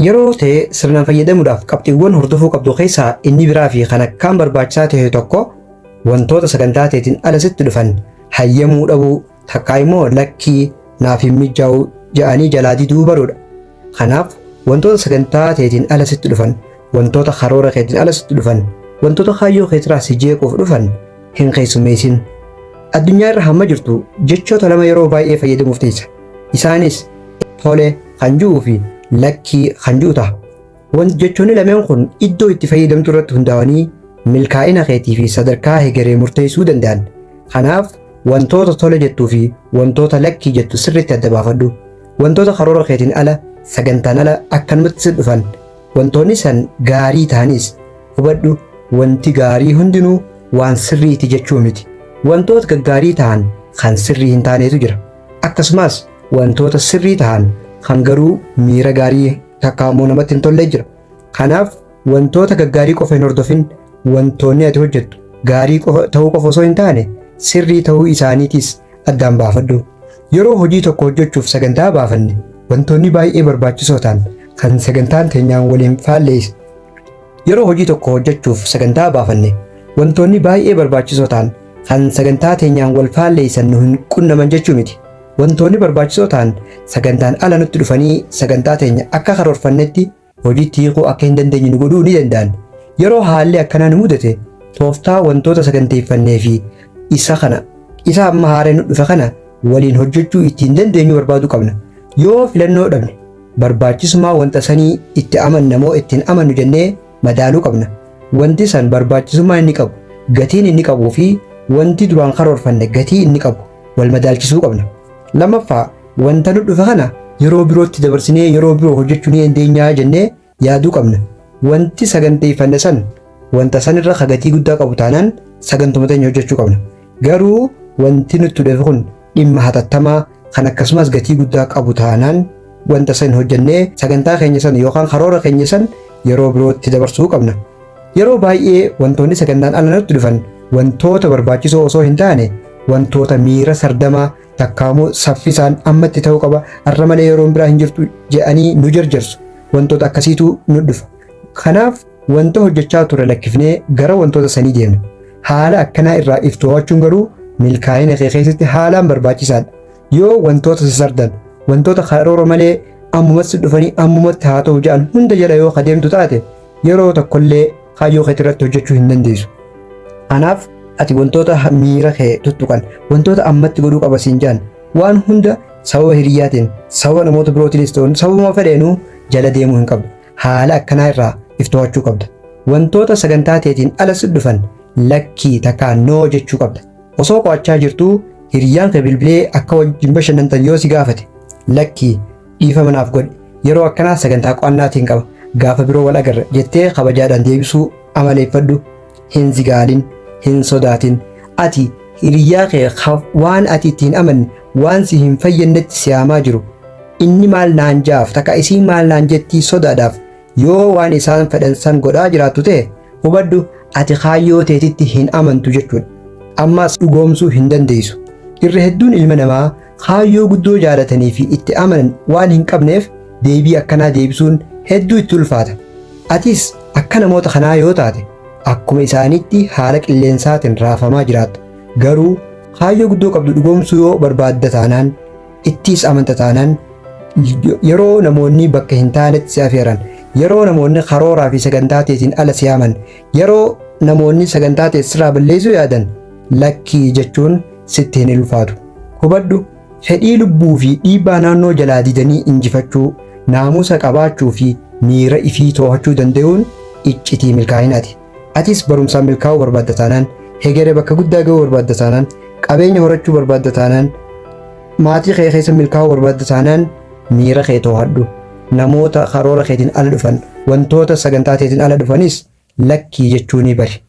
Yeroo tee sirnaan fayyadamuudhaaf qabxiiwwan hordofuu qabdu keessaa inni biraa fi kan akkaan barbaachisaa ta'e tokko wantoota sagantaa teetiin ala sitti dhufan hayyamuu dhabuu takkaa immoo lakkii naaf hin mijaa'u ja'anii jalaa diduu baruudha. Kanaaf wantoota sagantaa teetiin ala sitti dhufan, wantoota karoora keetiin ala sitti dhufan, wantoota kaayyoo keetiraa si jeequuf dhufan hin keessummeessin. Addunyaa irra hamma jirtu jechoota lama yeroo baay'ee fayyadamuuf teessa. Isaanis tole kan ji'uu fi lakkii kan ji'u ta'a. Jechoonni lameen kun iddoo itti fayyadamtu irratti hundaa'anii milkaa'ina keetii fi sadarkaa hegeree murteessuu danda'an. Kanaaf wantoota tole jettuu fi wantoota lakkii jettu sirriitti adda baafadhu. Wantoota karoora keetiin ala, sagantaan ala akkanumatti si dhufan, wantoonni san gaarii ta'anis hubadhu, wanti gaarii hundinuu waan sirriiti jechuu miti. Wantoota gaggaarii ta'an kan sirrii hin taanetu jira. Akkasumas wantoota sirrii ta'an kan garuu miira gaarii takka immoo namatti hin tolle jira. Kanaaf wantoota gaggaarii qofa hin hordofin, wantoonni ati hojjettu gaarii qofa ta'uu qofa osoo hin taane sirrii ta'uu isaaniitis addaan baafadhu. Yeroo hojii tokko hojjechuuf sagantaa baafanne wantoonni baay'ee barbaachisoo ta'an kan sagantaan teenyaan waliin faalleessu. Yeroo hojii tokko hojjechuuf sagantaa baafanne wantoonni baay'ee barbaachisoo ta'an kan sagantaa teenyaan wal faalleessan nu hin qunnaman jechuu miti. Wantoonni barbaachisoo ta'an sagantaan ala nutti dhufanii sagantaa teenya akka karoorfannetti hojiitti hiikuu akka hin dandeenye nu godhuu ni danda'an. Yeroo haalli akkanaa nu mudate tooftaa wantoota saganteeffannee fi isa kana isa amma haaree nu dhufe kana waliin hojjechuu ittiin dandeenyu barbaaduu qabna. Yoo filannoo dhabne barbaachisummaa wanta sanii itti amanna moo ittiin amannu jennee madaaluu qabna. Wanti san barbaachisummaa inni qabu, gatiin inni qabuu fi wanti duraan karoorfanne gatii inni qabu wal madaalchisuu qabna. Lammaffaa, wanta nu dhufe kana yeroo birootti dabarsinee yeroo biroo hojjechuu ni dandeenyaa jennee yaaduu qabna. Wanti saganteeffanne san wanta sanirra ka gatii guddaa qabu taanaan sagantuma teenya hojjechuu qabna. Garuu wanti nutti dhufe kun dhimma hatattamaa kan akkasumas gatii guddaa qabu taanaan wanta san hojjennee sagantaa keenya san yookaan karoora keenya san yeroo birootti dabarsuu qabna. Yeroo baay'ee wantoonni sagantaan ala nutti dhufan wantoota barbaachisoo osoo hin taane wantoota miira sardamaa takkaamoo saffisaan ammatti ta'uu qaba, har'a malee yeroon biraa hin jirtu jedhanii nu jarjarsu. Wantoota akkasiitu nu dhufa. Kanaaf wanta hojjechaa ture lakkifnee gara wantoota sanii deemna. Haala akkanaa irraa if to'achuun garuu milkaa'ina kee keessatti haalaan barbaachisaadha. Yoo wantoota sasardan, wantoota karoora malee ammumatti dhufanii ammumatti haa ta'u jedhan hunda jala yoo adeemtu taate yeroo tokkollee kaayyoo keetii irratti hojjechuu hin dandeessu. Kanaaf ati wantoota miira kee tuttuqan, wantoota ammatti godhuu qaba siin jedhan waan hunda sababa hiriyyaatiin, sababa namoota birootiinis ta'u sababuma fedheenuu jala deemuu hin qabdu. Haala akkanaa irraa if to'achuu qabda. Wantoota sagantaa teetiin ala si dhufan lakkii takkaa noo jechuu qabda. Osoo qo'achaa jirtuu hiriyyaan kee bilbilee akka wajjin bashannantan yoo si gaafate lakkii dhiifama naaf godhi, yeroo akkanaa sagantaa qo'annaatiin qaba, gaafa biroo wal agarra jettee kabajaadhaan deebisuu amaleeffadhu. Hin zigaalin, hin sodaatin. Ati hiriyyaa kee waan ati ittiin amanne, waan si hin fayyadnetti si yaamaa jiru, inni maal naan jaaf takka isiin maal naan jettii sodaadhaaf yoo waan isaan fedhan san godhaa jiraattu ta'e hubadhu, ati kaayyoo teetitti hin amantu jechuudha. Ammas dhugoomsuu hin dandeessu. Irra hedduun ilma namaa kaayyoo guddoo jaalatanii fi itti amanan waan hin qabneef deebii akkanaa deebisuun hedduu itti ulfaata. Atis akka namoota kanaa yoo taate akkuma isaaniitti haala qilleensaatiin raafamaa jiraatta. Garuu kaayyoo guddoo qabdu dhugoomsuu yoo barbaadda taanaan, ittiis amanta taanaan, yeroo namoonni bakka hin taanetti si afeeran, yeroo namoonni karooraa fi sagantaa teetiin ala si yaaman, yeroo namoonni sagantaa tee sirraa balleessuu yaadan lakkii jechuun sitti hin ulfaatu. Hubadhu, fedhii lubbuu fi dhiibbaa naannoo jalaa didanii injifachuu, naamusa qabaachuu fi miira ifii to'achuu danda'uun iccitii milkaa'inaati. Atis barumsaan milkaa'uu barbaadda taanaan, hegere bakka guddaa ga'uu barbaadda taanaan, qabeenya horachuu barbaadda taanaan, maatii kee keessa milkaa'uu barbaadda taanaan miira kee to'adhu. Namoota karoora keetiin ala dhufan, wantoota sagantaa teetiin ala dhufanis lakkii jechuu ni bari.